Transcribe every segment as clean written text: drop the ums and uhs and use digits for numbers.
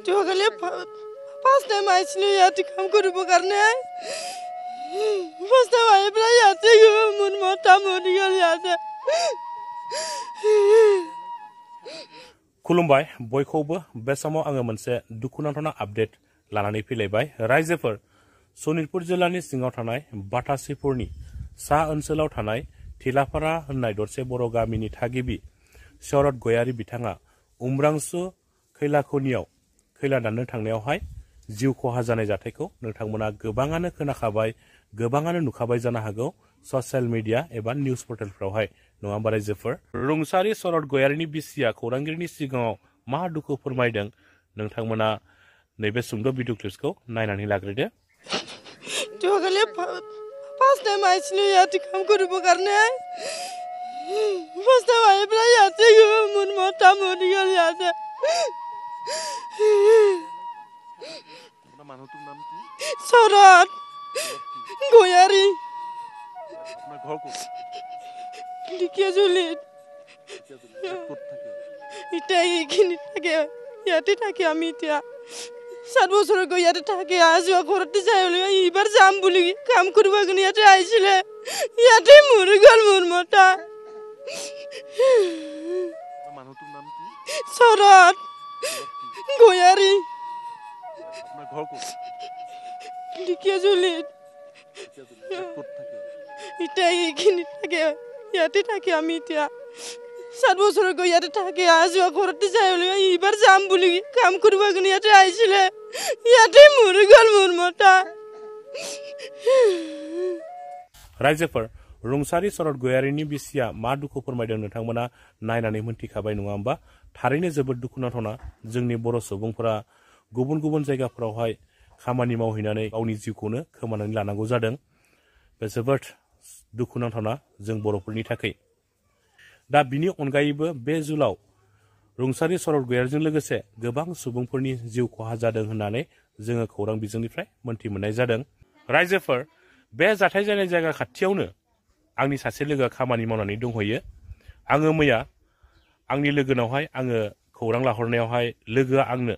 Jogale first time आइसिनो याति काम करू करने फर्स्ट टाइम आए बला याति मुन मोटा मोनी गल याति खुलुमबाय बयखौबो बे समाव आङो मोनसे दुखुनांथाव आपडेट लानानै फैलायबाय रायजोफोर सनितपुर जिल्लानि सिङाव थानाय बाटासिपुरनि सा ओनसोलाव थानाय थिलाफारा होननाय दरसे बर' गामिनि थागिबि शरद गयारी बिथाङा उम्रांसु खैला खनियाव खैला दाननो थांनायावहाय जिउ खहा जानाय जाथायखौ नोंथांमोना गोबाङानो खोनाखाबाय गोबाङानो नुखाबाय जानो हागौ ससियेल मिडिया एबा निउज पर्टेलफोरावहाय नङा होमबा रायजोफोर रुंसारि शरद गयारीनि बिसिया खौरांगिरिनि सिगाङाव मा दुखु फोरमायदों नोंथांमोना नैबे सुंद' भिडिअ क्लिप्सखौ नायनानै लाग्रोदो जोगले फर्स्ट टाइम आइसिनो याति काम करू करने फर्स्ट टाइम आए बला याति मुन मोटा मोनी गल याति মানুহটোৰ নাম কি शरद गयारी আপোনাৰ ঘৰ ক'ত লিখিয়া জুলিত ক'ত থাকে এটা এইখিনি থাকে ইয়াতে থাকে আমি এতিয়া 7 বছৰ গৈ ইয়াতে থাকে আজোৱা ঘৰতে যাই এইবাৰ যাম বুলি কাম কৰিব গনি ইয়াতে আইছিলে ইয়াতে মৰি গল মোৰ মতা মানুহটোৰ নাম কি শৰদ গয়াৰী আপোনাৰ ঘৰ ক'ত লিখিয়া জুলিত ক'ত থাকে এটা এইখিনি থাকে ইয়াতে থাকে আমি এতিয়া 7 বছৰ গৈ ইয়াতে থাকে আজোৱা ঘৰতে যাই এইবাৰ যাম বুলি কাম কৰিব গনি ইয়াতে আইছিলে ইয়াতে মৰি গল মোৰ মতা रायजोफोर रुंसारि शरद गयारीनि बिसिया मा दुखु फोरमायदों नोंथांमोना नायनानै मोनथिखाबाय नङा होमबा थारैनो जोबोद दुखुनांथावना जोंनि बर' सुबुंफोरा गुबुन गुबुन जायगाफोरावहाय खामानि मावहैनानै गावनि जिउखौनो खोमानानै लानांगौ जादों बे जोबोद दुखुनांथावना जों बर'फोरनि थाखाय दा बिनि अनगायैबो बे जुलाव रुंसारि शरद गयारीजों लोगोसे गोबां सुबुंफोरनि जिउ खहा जादों होननानै जोङो खौरां बिजोंनिफ्राय मोनथि मोननाय जादों रायजोफोर बे जाथाय जानाय जायगा खाथियावनो आंनि सासे लोगोआ खामानि मावनानै दंहैयो आङो मैया आंनि लोगोनावहाय आङो खौरां लाहरनायावहाय लोगोआ आंनो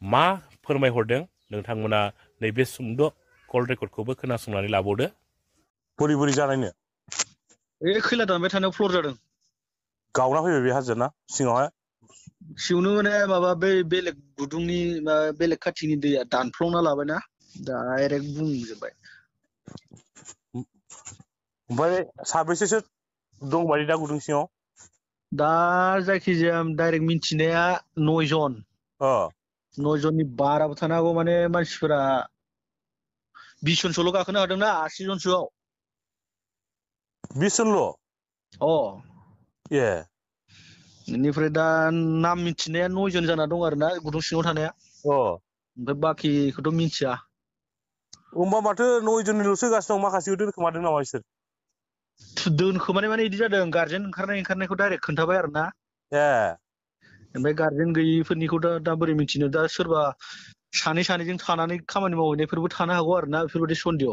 मा फोरमायहरदों नोंथांमोना नैबे सुंद' कल रेकर्डखौबो खोनासंनानै लाबावदो बोरै बोरै जानायनो खैला दानबाय थानायाव फ्लर जादों गावना फैबाय बे हाजोना सिङावहाय सिवनो माने माबा बै बेलेग गुदुंनि बेलेग खाथिनि दैया दानफ्लंना लाबायना डाइरेक्ट बुंजोबबाय ओमफ्राय साबेसेसो दंबायदि दा गुदुं सिङाव दा जायखिजाया डाइरेक्ट मिन्थिनाया 9 जन 9 जननि बाराबो थानो हागौ माने मानसिफोरा 20 जनसोल' गाखोनो हादोंना 80 जनसोआव 20 जनल' ए बेनिफ्राय दा नाम मिन्थिनाया 9 जन जाना दं आरोना गुदुं सिङाव थानाया ओमफ्राय बाखिखौथ' मिन्थिया होमबा माथो 9 जननिल'सो गासिनो दं माखासेखौ दोनखोमादों नामा बिसोर दोनखोमानाय माने बिदि जादों गार्जेन ओंखारनायखौ डाइरेक्ट खोन्थाबाय आरो ना ओमफ्राय गार्जेन गैयिफोरनिखौ दा बोरै मिन्थिनो दा सोरबा सानैजों थानानै खामानि मावहैनायफोरबो थानो हागौ आरो ना बेफोरबायदि सन्देह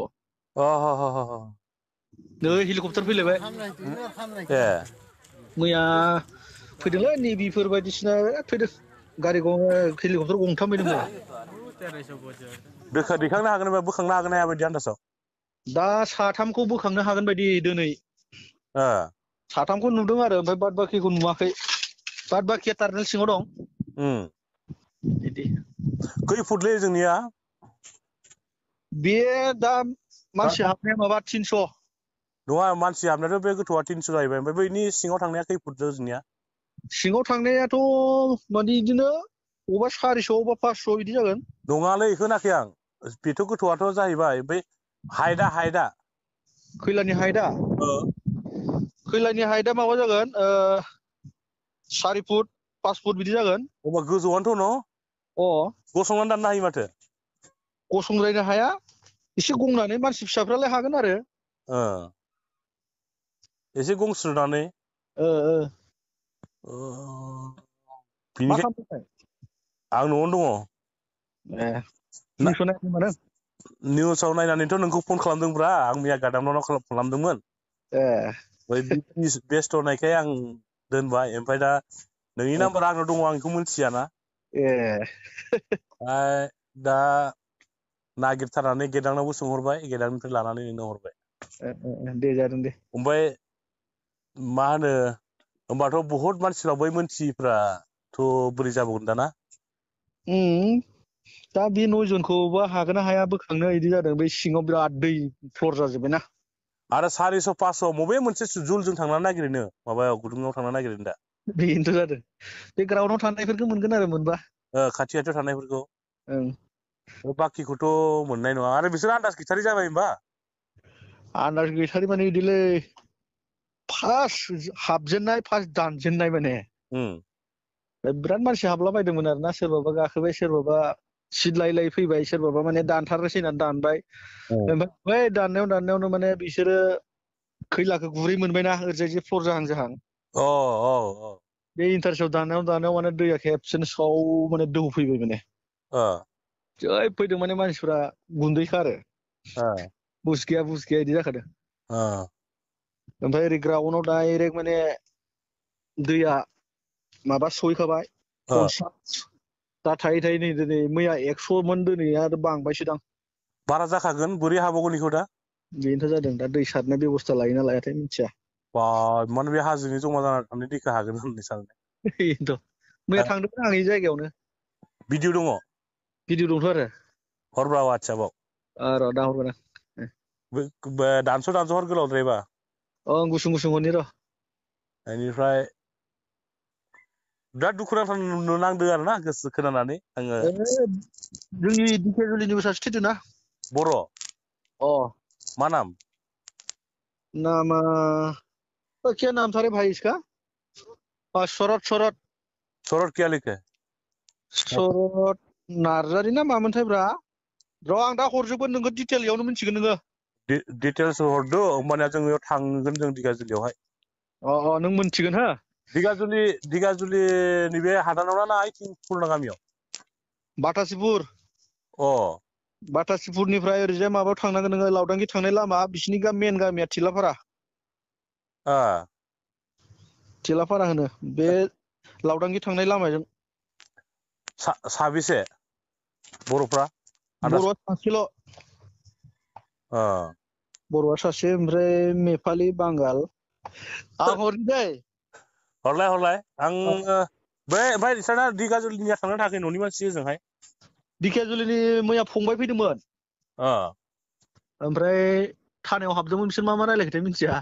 नै हेलिकप्टार फैलायबाय मैया फैदोंलै नेभिफोर बायदिसिना फैदों गारि हेलिकप्टार गंथाम फैदों मैया दैखांनो हागोन बा बोखांनो हागोन हाया बायदि आन्दासाव दा 3खौ बोखांनो हागोन बायदि दिनै 3खौ नुदों आरो ओमफ्राय बाद बाखिखौ नुवाखै बाद बाखिया टार्नेल सिङाव दं बिदि खै फुटलै जोंनिया बे दा मानसि हाबनाया माबा 300 नङा मानसि हाबनायाथ' बे गोथौआ 300 जाहैबाय ओमफ्राय बैनि सिङाव थांनाया खै फुट जोंनिया सिङाव थांनायाथ' माने बिदिनो अबा 400 अबा 500 बिदि जागोन नङालै बेखौ होनाखै आं बेथ' गोथौआथ' जाहैबाय बै हाइटआ खैलानि हाइटआ माबा जागोन 4 फुट 5 फुट बिदि जागोन अबा गोजौआनोथ' न' गसंनानै दाननो हायो माथो गसंद्रायनो हाया एसे गंनानै मानसि फिसाफ्रालाय हागोन आरो एसे गंस्रोनानै आं न'आवनो दङ निउसाव नायनानैथ' नोंखौ फन खालामदोंब्रा आं मैया गादामानाव खालामदोंमोन बेस्थ' नायखाय आं दोनबाय ओमफ्राय दा नोंनि नाम्बारा आंनाव दङ आं बेखौ मिथियाना ओमफ्राय दा नागिरथारनानै गेदांनावबो सोंहरबाय गेदांनिफ्राय लानानै नोंनो हरबाय दे जादों दे ओमफ्राय मा होनो होमबाथ' बहुत मानसिनाव बै मोनथिफ्राथ' बोरै जाबावगोन दाना दा बे 9 जनखौबा हागोन ना हाया बोखांनो इदि जादों बै सिङाव बिराद दै फ्लर जाजोब्बायना आरो 400 500 बबे मोनसे जुलजों थांनानै नागिरनो माबायाव गुदुङाव थांनानै नागिरनो दा बेनोथ' जादों बे ग्राउन्डआव थानायफोरखौ मोनगोन आरो मोनबा खाथि खाथियाव थानायफोरखौ ओं बाखिखौथ' मोननाय नङा आरो बिसोर आन्दाज गैथारै जाबाय होमबा आन्दाज गैथारि माने इदिलै फार्स्ट हाबजेननाय फार्स्ट दानजेननाय माने बिराद मानसि हाबलाबायदोंमोन आरो ना सोरबाबा गाखोबाय सोरबाबा सिट लायै लायै फैबाय सोरबाबा माने दानथारनोसै होननानै दानबाय ओमफ्राय बै दाननायावनो माने बिसोरो खैलाखौ गुरै मोनबायना ओरैजाय जे फ्लर जाहां जाहां बे इन्टारेस्टआव दाननायाव माने दैया खेबसेनो स्राव माने दोहौ फैबाय माने जै फैदों माने मानसिफ्रा गुन्दैखा आरो बुस गैया इदि जाखादों ओमफ्राय ओरै ग्राउन्डआव डाइरेक्ट माने दैया माबा सहैखाबाय 50 दा थायै नै दिनै मैया 100मोन दिनै आरो बांबायसोदां बारा जाखागोन बोरै हाबावगोन बेखौ दा बेनोथ' जादों दा दै सारनाय बेब'स्था लायोना लायाथाय मिथिया माने बे हाजोनि जमा जाना थानाय दैखौ हागोन होननानै सानो बेनोथ' मैया थांदोंमोन आं बे जायगायावनो भिडिअ दङ भिडिअ दंथ' आरो हरब्रा वाट्सएपआव र' दा हरगोन आं दानस' हर गोलावद्रायबा गुसुं हरनि र' बेनिफ्राय बिराद दुखु नांथाव नांदों आरो ना गोसो खोनानानै आङो जोंनि दिकेजुलिनिबो सासे थैदों ना बर' मा नाम नामा क्या नाम था रे भाई इसका शरद क्या लिखे शरद नार्जारी ना मामोनथाय ब्रा र' आं दा हरजोबगोन नोङो डिटेल इयावनो मिथिगोन नोङो डिटेल्स हरदो होमबानिया जों बेयाव थांगोन जों दिगाजुलियावहाय नों मोनथिगोन हो दिगाजुलिनि बे हादानाव ना आइथिं पुरना गामियाव बाटासिपुरनिफ्राय ओरैजाय माबायाव थांनांगोन नोङो लावदांगि थांनाय लामा बिसिनि मेन गामिया थिलाफारा होनो बे लावदांगि थांनाय लामाजों साबेसे बर'फ्रा बर'आ सासेल' बर'आ सासे ओमफ्राय नेपालि बांगाल आं हरनि दै हरलाय आं बै ओमफ्राय नोंसोरना दिगाजुलिनिया थांनो थाखाय न'नि मानसि ओजोंहाय दिकेजुलिनि मैया फंबाय फैदोंमोन ओमफ्राय थानायाव हाबदोंमोन बिसोर मा रायलायखोथाय मिथिया